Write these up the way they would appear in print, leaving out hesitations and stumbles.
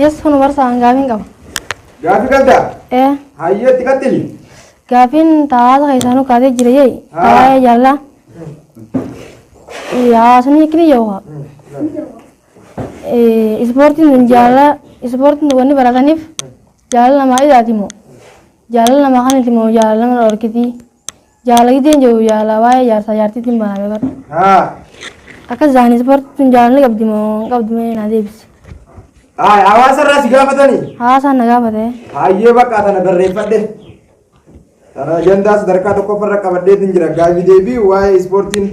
Yes kun barsaan gaafiin qaba. Gaafii qabdaa? Ee. Hayyee itti qaxxili. Gaafiin hawaasa keessaa nu kaasee jira jee. Haa. Tawaa'ee jaalala. Hawaasni kini yoo ispoortiin kun jaalala ispoortiin wanni barataniif jaalala namaa idaati moo jaalala namaa kaniti moo jaalala nama dhorkiti jaalala giddeen jiru jaalala waa'ee jaarsaa jaartiitiin baname bara. Haa. Akka isaanii ispoortiin tun jaalala ni qabdi moo hin qabdu mee naa deebisi. Haay hawaasa irraa si gaafatanii? Hawaasaan na gaafate. Hayyee bakka tana barreeffadhe. Tana ajandaa sadarkaa tokkoffarra qabadheetiin jira. Gaafii deebii waa'ee ispoortiin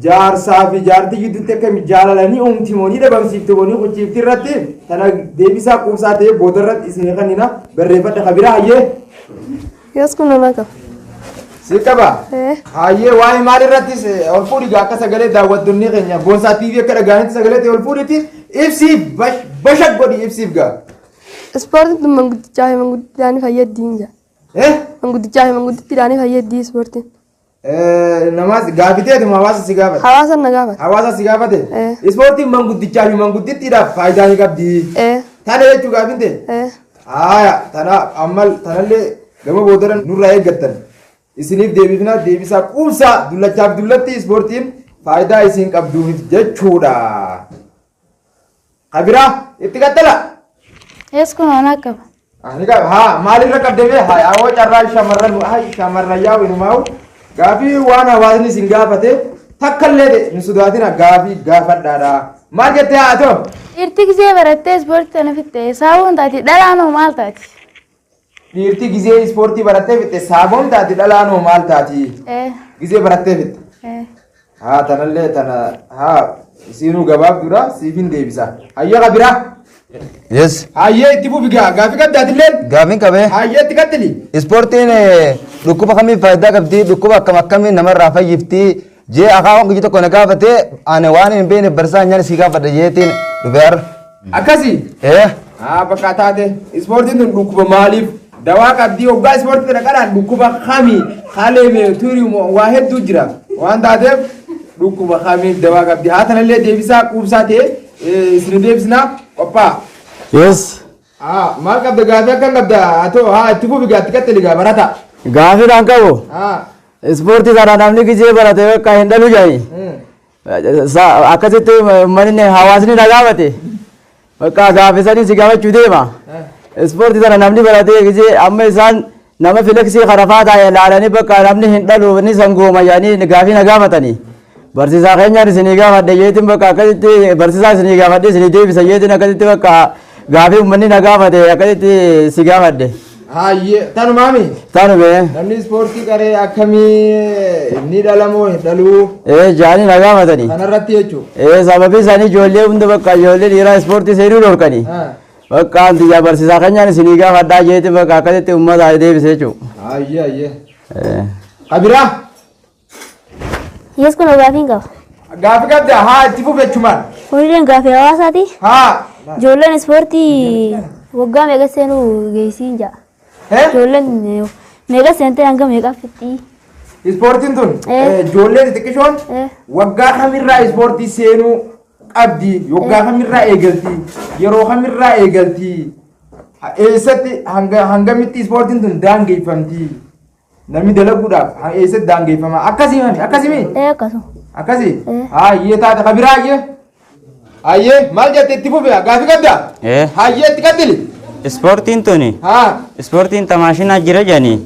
jaarsaa fi jaartii gidduutti akka jaalalanii uumti moo ni dhabamsiifti moo ni kuchiifti irratti tana deebisaa quubsaa ta'ee boodarratti isin kannina barreeffadhe kabiraa hayyee. Yes kun nama qaba. Si qaba. Ee. Hayyee waa'ee maal irrattis ol fuudhi gaa akka sagalee daawwattoonni keenya Boonsaa TV akka dhaga'anitti sagalee ta'e ol fuudhiti ibsiif bashak godhi ibsiif gaa. Ispoortiin tun manguddichaa fi manguddittiidhaan ni fayyaddi hin jaa. Eh? Manguddichaa fi manguddittiidhaan ni fayyaddi ispoortiin. Namaas gaafiteetuma hawaasa si gaafate. Hawaasa na gaafate. Hawaasa si gaafate. Eh. Ispoortiin manguddichaa fi manguddittiidhaaf faayidaa ni qabdi. Ee. Tana jechuu gaafin ta'e. Ee. Haaya tana amma tanallee gama boodara nurraa eeggattan. Isiniif deebifna deebisaa quubsaa dullachaaf dullatti ispoortiin faayidaa isin qabduuf jechuudha. Kabiraa itti qaxxala. Yes kun waan qaba. Ani qaba haa maalirra qabde bee haa yaa'oo carraa shamarran haa shamarran yaa'u inumaa'u gaafii waan hawaasni isin gaafate takka illee ta'e hin sodaatina gaafii gaafadhaadha. Maal jettee haa ta'u? Dhiirti gisee barattee ispoortii tana fixxe saabuun taati dhalaan hoo maal taati? Dhiirti gizee ispoortii barattee fixxe saaboon taati dhalaan hoo maal taati? Ee. Gizee barattee fixxe. Ee. Haa tanallee tana haa siinuu gabaabduudha siifin deebisa. Hayya kabiraa. Yes. Hayyee itti fufi gaa gaafii qabdaatilleen. Gaafiin qabee. Hayyee itti qaxxili. Ispoortiin dhukkuba kamiif faayidaa qabdi? Dhukkuba akkam akkamii namarraa fayyifti? Jee akaawwan guyyaa tokko na gaafate ani waan hin beekne barsiisaa nyaan sii gaafadha jeetiin dhufe har'a. Akkasii. Ee. Haa bakka taate ispoortiin tun dhukkuba maaliif dawaa qabdii hoggaa ispoortii tana qaraan dhukkuba kamii haleeme turiimo waa hedduu jira waan taateef dhukkuba kamiif dawaa qabdi haa tanallee deebisaa quubsaa ta'e isin deebisnaa qophaa'a. Yes. Haa maal qabda gaafii akkam qabda haa ta'u haa itti fufi gaa itti qaxxili gaa barata. Gaafii kan qabu. Haa. Ispoortii kana namni gizee barate bakka hin dhalu jedhani. Akkasitti uummanni hawaasni na gaafate. Bakka gaafisanii si gaafachuu deema. Ispoortii sana namni baratee gizee amma isaan nama fileksii kana faa taa'e ilaalanii bakka namni hin dhalu ni sangooma jedhanii gaafii na gaafatanii. Barsiisaa keenyaan isinii gaafadhe jeetiin bakka akkasitti barsiisaa isinii gaafadhe isinii deebisa jeetiin akkasitti bakka gaafii uummanni na gaafate akkasitti si gaafadhe. Hayyee tanumaami. Tanume. Namni ispoortii qaree akkamii ni dhalamoo hin dhaluu Ee jaanii na gaafatanii. kanarratti jechuudha. Ee sababii isaanii ijoollee hunda bakka ijoollee dhiiraa ispoortii seenuu dhorkanii. Bakka anti yaa barsiisaa keenyaan isinii gaafadhaa jeetiin bakka akkasitti uummata deebise jechuudha. Hayyee hayyee. Kabiraa. Yes kun gaafiin qaba. Gaafii qabda haa itti fufi jechumaan. Kunillee gaafii hawaasaati. Haa. Ijoolleen ispoortii waggaa meeqa seenuu geessiin ja'a. Ijoolleen meeqa seentee hanga meeqa fixxii? Ispoortiin tun ijoolleen xixiqqishoon waggaa kamirraa ispoortii seenuu qabdi waggaa kamirraa eegalti yeroo kamirraa eegalti eessatti hangamitti ispoortiin tun daangeffamti Namni dalaguudhaaf eessatti daangeffama? Akkasii mami akkasii mi? Ee akkasuma. Akkasii? Hayyee taate ka biraa hayyee. Hayyee maal jette itti fufi gaafii qabdaa? Ee. Hayyee itti qaxxili. Ispoortiin tuni. Haa. Ispoortiin ta maashinaa jira jedhanii.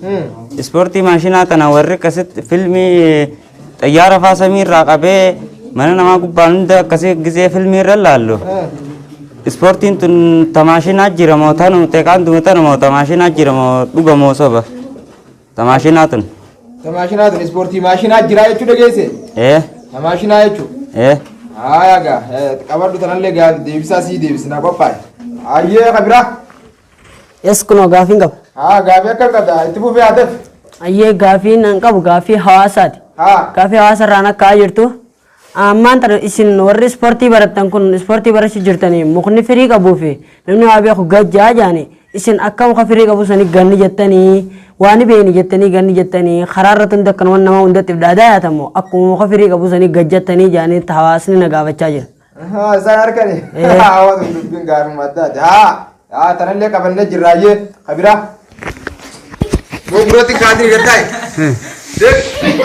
Ispoortii maashinaa tana warri akkasitti filmii xayyaara faa samii irraa qabee mana namaa gubbaan hunda akkasii gisee filmii irra laallu. Ispoortiin tun ta maashinaa jira moo tanu teekaanduma tanu moo ta maashinaa jira moo dhuga moo soba? Ta maashinaa tun. Ta maashinaa tun ispoortii maashinaa jira jechuu dhageesse? Ee. Ta maashinaa jechuu? Ee. Haaya gaa qabadhu tanallee gaa deebisaa sii deebisnaa qophaa'e. Hayyee ka biraa. Yes kunoo gaafiin qaba. Haa gaafii akkam qabda itti fufee haa ta'u. Ayyee gaafiin an qabu gaafii hawaasaati. Haa. Gaafii hawaasa irraan akka jirtu. Ammaan tana isin warri ispoortii barattan kun ispoortii barachuu jirtanii mukni firii qabuu fi namni waa beeku gajjaa jaani isin akka muka firii qabu sanii ganni jettanii waa ni beeyni jettanii ganni jettanii karaa irratti hundi akkanuma nama hundatti if dhaadaa yaatamu akkuma muka firii qabu sanii gajjattanii jaanii hawaasni na gaafachaa jira. Haa, isaan harkani. Haa, tun dubbiin gaafuma addaati. Haa, haa, tanallee qabannee jirraayyee kabiraa. Gurratti kaatanii gaddaa'e.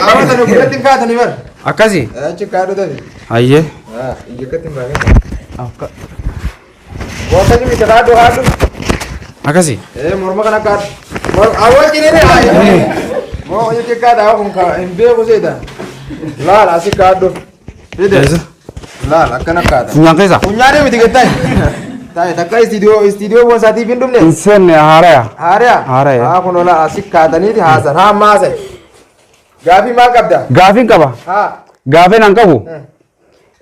Awwa tana gurratti kaatanii bar. Akkasi. Achi kaadhu tafi. Hayyee. Haa, ija akkatti hin baafin. Boosani miti kaadhu kaadhu. Akkasi. Ee, morma kana kaadhu. Awwa cinee moo ija kaadha kun hin beeku seeta. Laal asi kaadhu. Fide. Laal akkana kaata. Funyaan keessa. Funyaanii miti gaddaa'e. Taa'e takka istiidiyoo istiidiyoo boonsaatiif hin dhumne. Hin seenne haaraya. Haaraya? Haaraya. Haa kun ola asi kaataniiti haasan. Haa amma haasan. Gaafii maal qabda? Gaafiin qaba. Haa. Gaafiin an qabu.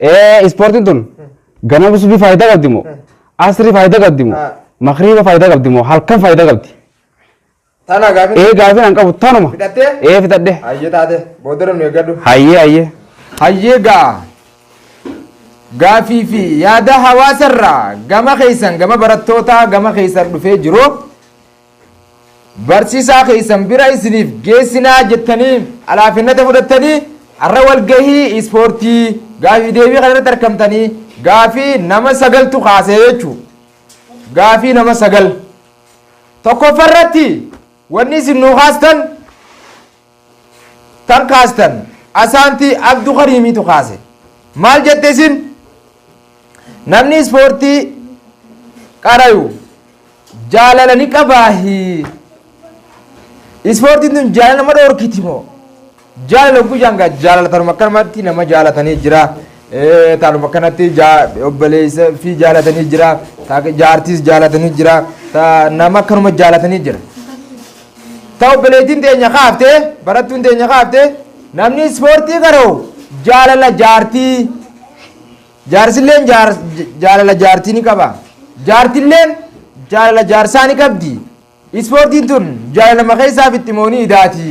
Ee ispoortiin tun ganama subii faayidaa qabdi moo? Asrii faayidaa qabdi moo? Makriiba faayidaa qabdi moo? Halkan faayidaa qabdi? Tana gaafiin? Ee gaafiin an qabu tanuma. Fidhattee? Ee fidhadhe. Hayyee taate booddee nu eeggadhu. Hayyee hayyee. Hayyee gaa. Gaafii fi yaada hawaasarraa gama keessan gama barattootaa gama keessan dhufee jiru barsiisaa keessan bira isiniif geessinaa jettanii alaafinnata fudhattanii har'a walgahii ispoortii gaafii deebii kanarratti argamtanii gaafii nama 9tu kaasee jechuudha. Gaafii nama 9. Tokkoffarratti wanni isin nuu kaastan tan kaastan asaantii Abdu Kariimiitu kaase. Maal jette isin? Namni ispoortii qarayu jaalala ni qabaahi. Ispoortiin tun jaalala nama dhoorkiti moo? Jaalala guyyaan gaa jaalala tanuma akkanumatti nama jaalatanii jira. Tanuma akkanatti obboleessa fi jaalatanii jira. Jaartiis jaalatanii jira. Nama akkanuma jaalatanii jira. Ta obboleettiin teenya kaaftee barattuun teenya kaaftee namni ispoortii qara'u jaalala jaartii jaarsilleen jaalala jaartii ni qaba. Jaartilleen jaalala jaarsaa ni qabdi. Ispoortiin tun jaalala nama keessaaf itti moonii idaati.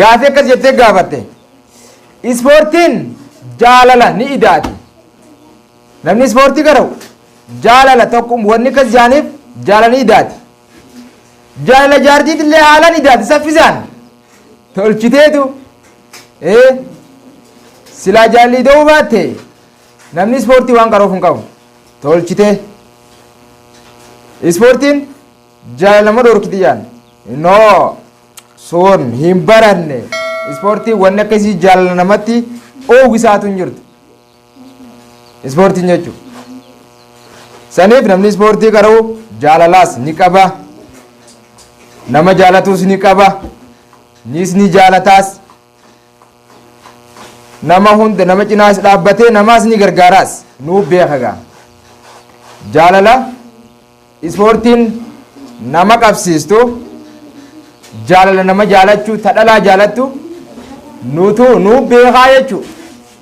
Gaafii akkas jettee gaafatte. Ispoortiin jaalala ni idaati. Namni ispoortii qara'u jaalala tokko wanni akkas jaaniif jaalala ni idaati. Jaalala jaartiitillee haalaan idaati saffisaan. Tolchiteetu. Silaa jaalli ta'uu baatte namni ispoortii waan qaruuf hin qabu. Tolchitee. Ispoortiin jaalala nama dhorkiti jaan. Noo sun hin baranne. Ispoortiin wanni akkasii jaalala namatti oowwisaatu hin jirtu. Ispoortiin jechuudha. Saniif namni ispoortii qara'u jaalalaas ni qaba. Nama jaalatus ni qaba. Nis ni jaalataas. Nama hunda nama cinaas dhaabbatee namaas ni gargaaraas. Nuu beeka gaa. Jaalala ispoortiin nama qabsiistu jaalala nama jaalachuu ta dhalaa jaalattu nutu nuu beekaa jechuudha.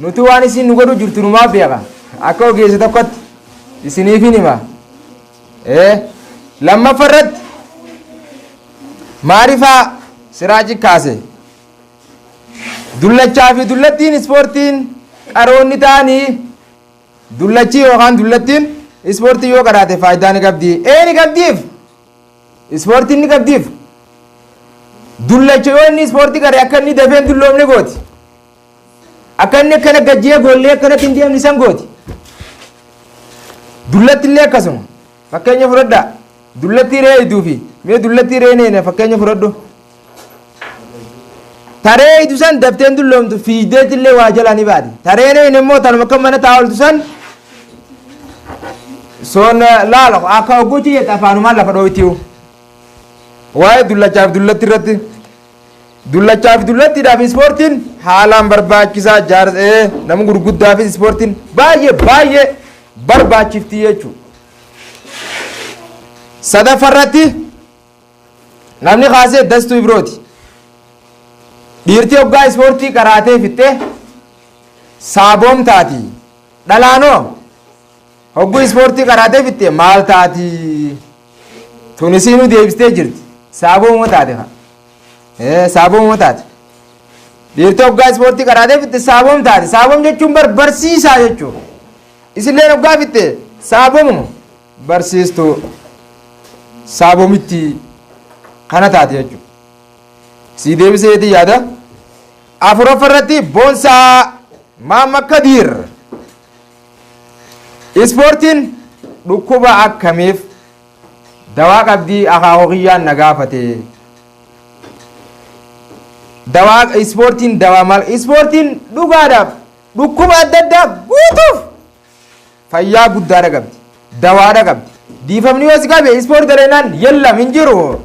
Nutu waan isin nu godhu jirtu numaa beeka. Akka ogeessa tokkotti isiniif hin hima. Lammaffaa irratti maarifaa Siraaji kaase. Dullachaa fi dullattiin ispoortiin qaroonni ta'anii dullachi yookaan dullattiin ispoortii yoo qaraate faayidaa ni qabdi. Ee ni qabdiif. Ispoortiin ni qabdiif. Dullacha yoo inni ispoortii qare akka inni dafee hin dulloomne gooti. Akka inni akkana gajjee goollee akkanatti hin deemne san gooti. Dullatti illee akkasuma. Fakkeenya fudhadhaa. Dullattii re'ee iduu fi mee dullattii re'ee neene fakkeenya fudhadhu. Taree idu san dafteen dulloomtu fiigdeetti illee waa jalaa ni baati. Taree neene immoo tanuma akka mana taa'aa oltu san son laala akka ogguutti jette afaanumaan lafa dhooytiyu. Waa'ee dullachaaf dullatti irratti dullachaaf dullattiidhaaf ispoortiin haalaan barbaachisaa jaarsee nama gurguddaafis ispoortiin baay'ee baay'ee barbaachifti jechuudha. Sadaffarratti namni kaasee Dastuu Ibrooti. Dhiirtii hoggaa ispoortii qaraatee fixxee saaboom taati. Dhalaanoo hogguu ispoortii qaraatee fixxee maal taati? Tunisiinuu deebistee jirti. Saabooma taate fa. Saabooma taate. Dhiirtii hoggaa ispoortii qaraatee fixxe saaboom taate. Saaboom jechuun bar barsiisaa jechuudha. Isilleen hoggaa fixxe saaboomuma barsiistuu saabomitti kana taate jechuudha. Sii deebiseeti yaada. Afuraffaa irratti Boonsaa Maamma Kadiir. Ispoortiin dhukkuba akkamiif dawaa qabdii akaakuu kiyyaan na gaafate. Dawaa ispoortiin dawaa maal? Ispoortiin dhugaadhaaf dhukkuba adda addaa guutuuf fayyaa guddaadha qabdi. Dawaadha qabdi. Diifamni yoo si qabe ispoortii dalagnaan yellam hin jiru.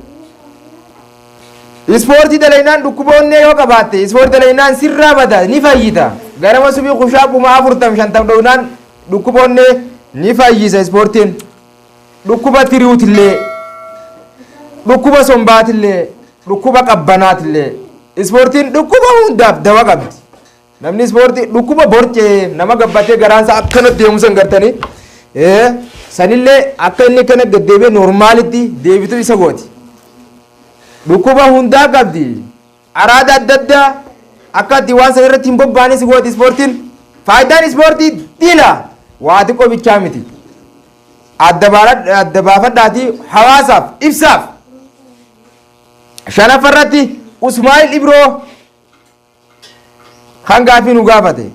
Ispoortii dalagnaan dhukkuba onnee yoo qabaatte ispoortii dalagnaan sirraa bada ni fayyita. Ganama subii kushaa 40,000 50 dhownaan dhukkuba onnee ni fayyisa ispoortiin. Dhukkuba tiriuutillee, dhukkuba sombaatillee, dhukkuba qabbanaatillee ispoortiin dhukkuba hundaaf dawa qabdi. Namni ispoortii dhukkuba borcee nama gabbatee garaansaa akkana deemu san gartanii sanillee akka inni akkana gaddeebi'ee noormaalitti deebitu isa gooti. Dhukkuba hundaa qabdi. Araada adda addaa akka itti waan san irratti hin bobba'anis gooti ispoortiin. Faayidaan ispoortii dila waa xiqqoo bichaa miti. Adda baafadhaatii hawaasaaf ibsaaf. Shanaffarratti Usmaa'il Ibroo kan gaafii nu gaafate.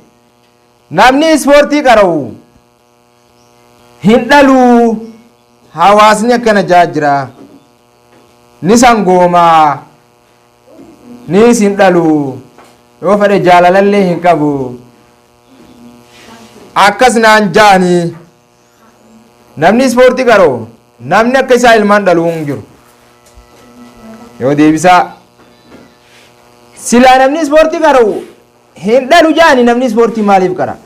Namni ispoortii qara'u hin dhaluu hawaasni akkana jaa jira. Ni sangoomaa niis hin dhalu yoo fedhe jaalalallee hin qabu. Akkas naan ja'anii namni ispoortii qara'u namni akka isaa ilmaan dhaluu hin jiru. Yoo deebisaa silaa namni ispoortii qara'u hin dhalu ja'anii namni ispoortii maaliif qara?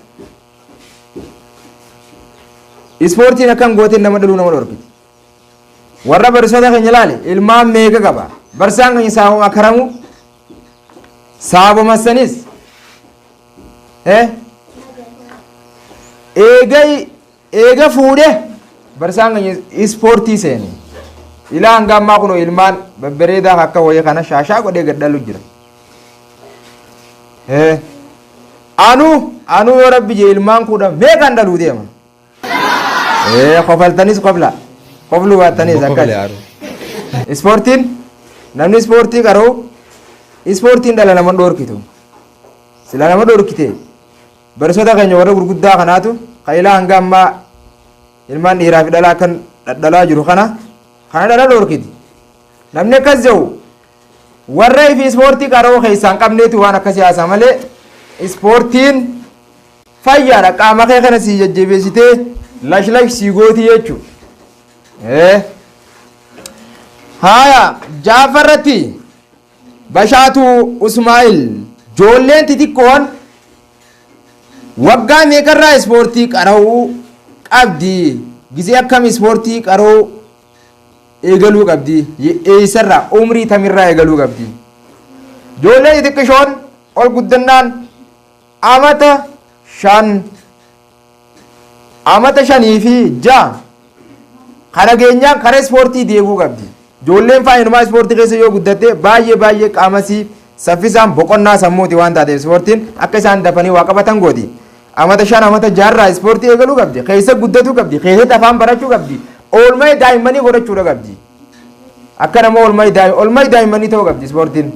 Ispoortiin akkan gooteen nama dhaluu nama dhorkiti. Warra barsiisota keenya ilaali ilmaan meeqa qaba? Barsiisaan keenya saabuma karamu saabuma sanis eega eega fuudhe barsiisaan keenya ispoortii seene. Ilaa hanga ammaa kun ilmaan babbareedaa akka wayii kana shaashaa godhee gad dhalu jira. Anuu yoo rabbi jee ilmaan kudha meeqaan dhaluu deema? Kofaltanis kofla. Kofluu baattanis akkas. Ispoortiin namni ispoortii qaroo ispoortiin dhala nama dhoorkitu. Sila nama dhoorkite barsiisota keenya warra gurguddaa kanaatu kan ilaa hanga ammaa ilmaan dhiiraa fi dhalaa kan dhadhalaa jiru kana kana dhala dhoorkiti. Namni akkas jedhu warra ifi ispoortii qaroo keessaa hin qabneetu waan akkasii haasaa malee ispoortiin fayyaadha qaama kee kana sii jajjabeessitee lash lash sii gooti jechuudha. Haaya jaafarratti Bashaatu Usmaa'il joolleen xixiqqoon waggaa meeqarraa ispoortii qara'uu qabdi? Gizee akkam ispoortii qara'uu eegaluu qabdi? Eessarraa umrii tamirraa eegaluu qabdi? Joolleen xixiqqishoon ol guddannaan amata 5 amata 5 fi 6 kana geenyaan karaa ispoortii deebuu qabdi. Ijoolleen faa inumaa ispoortii keessa yoo guddatte baay'ee baay'ee qaamasii saffisaan boqonnaa sammuuti waan taateef ispoortiin akka isaan dafanii waa qabatan gooti. Amata 5 amata 6rraa ispoortii eegaluu qabdi. Keessa guddatuu qabdi. Keessatti afaan barachuu qabdi. Oolmaa daa'immanii godhachuudha qabdi. Akka nama oolmaa daa'immanii ta'uu qabdi ispoortiin.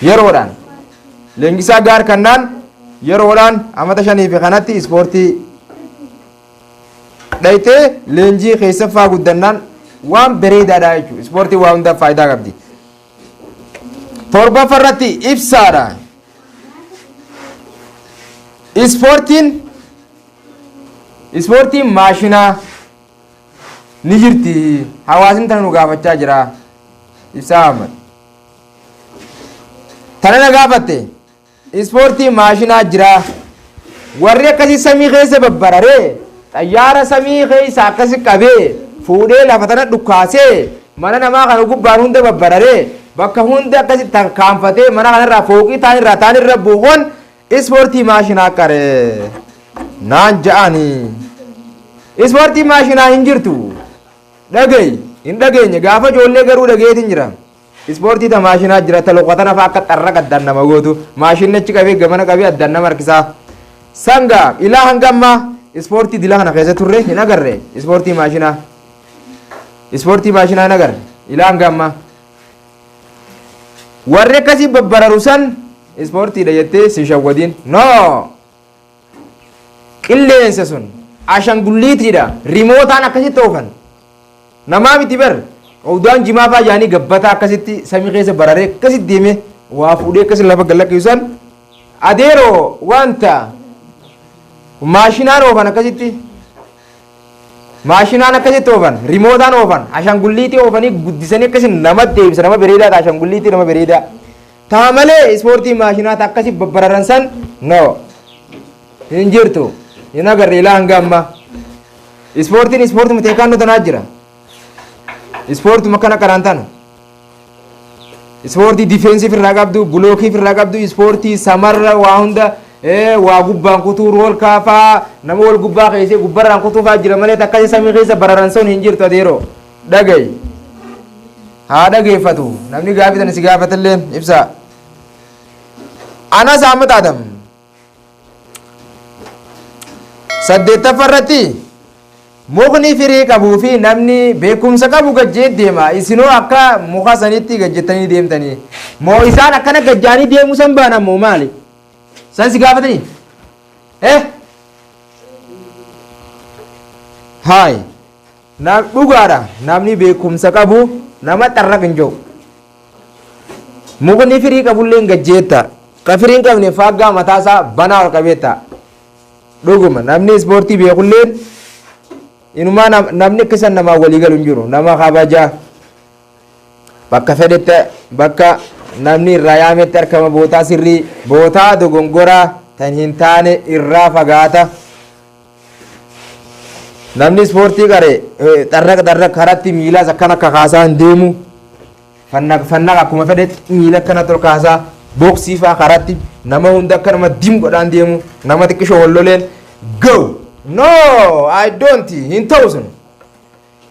Yeroodhaan. Leenjisaa gaar kannaan yeroodhaan amata 5 fi kanatti ispoortii dhayitee leenjii keessaffaa guddannaan waan bareedaadha jechuudha. Ispoortiin waa hundaaf faayidaa qabdi. Torbaffaa irratti ibsaadha. Ispoortiin maashinaa ni jirti. Hawaasni tana nu gaafachaa jira. Ibsaa Ahmad. Tana na gaafatte ispoortii maashinaa jira. Warri akkasii samii keessa babbararee xayyaara samii keessa akkasi qabee fuudhee lafa tana dhukkaasee mana namaa kana gubbaan hunda babbararee bakka hunda akkasi tarkaanfatee mana kanarraa fooqii taan irraa taan irra buufoon ispoortii maashinaa qaree naan ja'anii. Ispoortii maashinaa hin jirtu. Dhagayi hin dhageenye gaafa ijoollee garuu dhageetiin jira. Ispoortii ta maashinaa jira ta loqotana fa'a akka xarra addaan nama gootu maashinni achi qabee gamana qabee addaan nama harkisaa. Sanga ilaa hanga ammaa ispoortii dila kana keessa turre hin agarre ispoortii maashinaa. Ispoortii maashinaa hin agarre ilaa hanga ammaa. Warri akkasii babbararu san ispoortiidha jettee si shawwadiin. No! Qilleensa sun. Ashangulliitiidha. Rimootaan akkasitti oofan. Namaa miti bar. Odaan jimaa fa'aa jaanii gabbataa akkasitti samii keessa bararee akkasitti deemee waa fuudhee akkasitti lafa gallakkisu san adeeroo wanta maashinaan oofan, akkasitti maashinaan akkasitti oofan, rimootaan oofan, ashangulliitii oofanii guddisanii akkasi nama deebisa. Nama bareedaadha, ashangulliitii nama bareedaa taa malee ispoortii maashinaata akkasi babbararan san no hin jirtu, hin agarre. Ilaa hanga ammaa ispoortiin ispoortuma teekaannoo tanaa jira. Ispoortuma kana karaan tana ispoortii difeensii irraa qabdu, bulookii irraa qabdu, ispoortii samarra waa hunda waa gubbaan kutuu, rool kaafaa, nama wal gubbaa keessee gubbarraan kutuufaa jira malee akkasii samii keessa bararan sun hin jirtu. Adeeroo, dhagayi, haa dhageeffatu namni gaafii tana si gaafatallee. Ibsa anas Ahmad Adam saddeettaffaa irratti mukni firii qabuu fi namni beekumsa qabu gajjee deema. Isinoo akka muka sanitti gajjettanii deemtanii moo isaan akkana gajjaanii deemuu san baanan moo maali san si gaafatanii? Haay, na dhugaadha, namni beekumsa qabu nama xarraq hin jiru. Mukni firii qabullee gajjeetta, ka firii hin qabne faaggaa mataasaa banaa ol qabeetta. Dhuguma namni ispoortii beekulleen inumaa namni akka isan namaa walii galu hin jiru. Nama kabaja, bakka fedhetti, bakka namni irraa yaametti argama, bootaa sirrii, bootaa dogongoraa tan hin taane irraa fagaata. Namni ispoortii qare xarraq xarraq karatti miilaas akkana kakaasaa hin deemu. Fannaq fannaq akkuma fedhetti miila akkanatti ol kaasaa, booksii faa karatti nama hunda akka nama dim godhaan deemu, nama xiqqishoo walloleen go, no, I don't, hin ta'u sun.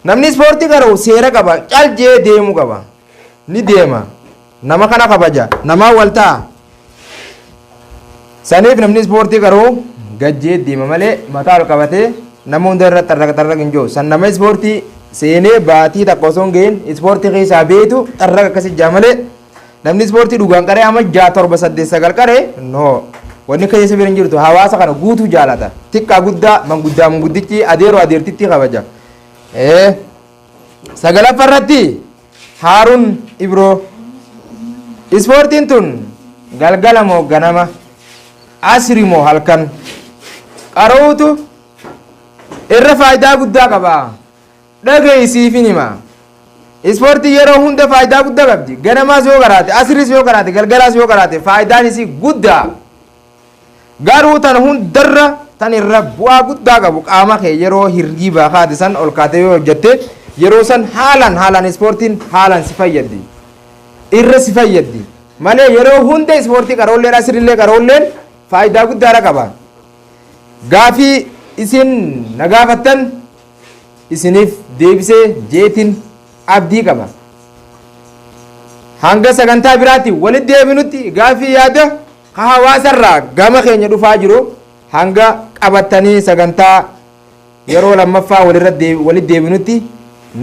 Namni ispoortii qaru seera qaba, cal jee deemuu qaba, ni deema, nama kana kabaja, namaa wal ta'a. Saniif namni ispoortii qaru gajjee deema malee mataa ol qabatee nama hunda irra xarraqa xarraqa hin jiru. San nama ispoortii seenee baatii takka osoo hin gahin ispoortii keessaa beetu xarraqa akkasi jaa malee namni ispoortii dhugaan qaree amma 6, 7, 8, 9 qaree no wanni keessa bira hin jirtu. Hawaasa kana guutuu jaalata, xiqqaa guddaa, manguddaa manguddichi, adeeroo adeertitti kabaja. Sagalaffaa irratti Haaruun Ibroo, ispoortiin tun galgala moo ganama, asri moo halkan qara'uutu irra faayidaa guddaa qaba? Dhageessiifin hima. Ispoortii yeroo hunda faayidaa guddaa qabdi. Ganamaas yoo qaraate, asris yoo qaraate, galgalaas yoo qaraate, faayidaan isii guddaa. Garuu tan hundarra tan irra bu'aa guddaa qabu qaama kee yeroo hirriibaa kaate san ol kaatee yoo hojjette, yeroo san haalaan haalaan ispoortiin haalaan si fayyaddi, irra si fayyaddi malee yeroo hunda ispoortii qaroolleen asirrillee qaroolleen faayidaa guddaadha qaba. Gaafii isin na gaafattan isiniif deebisee jeetiin abdii qaba. Hanga sagantaa biraatti walitti deebinutti gaafii yaada ka hawaasarraa gama keenya dhufaa jiru hanga qabattanii sagantaa yeroo lammaffaa walirra walitti deebinutti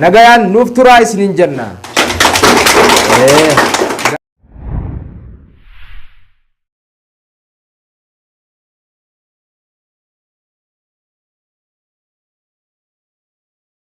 nagayaan nuuf turaa isiniin jenna.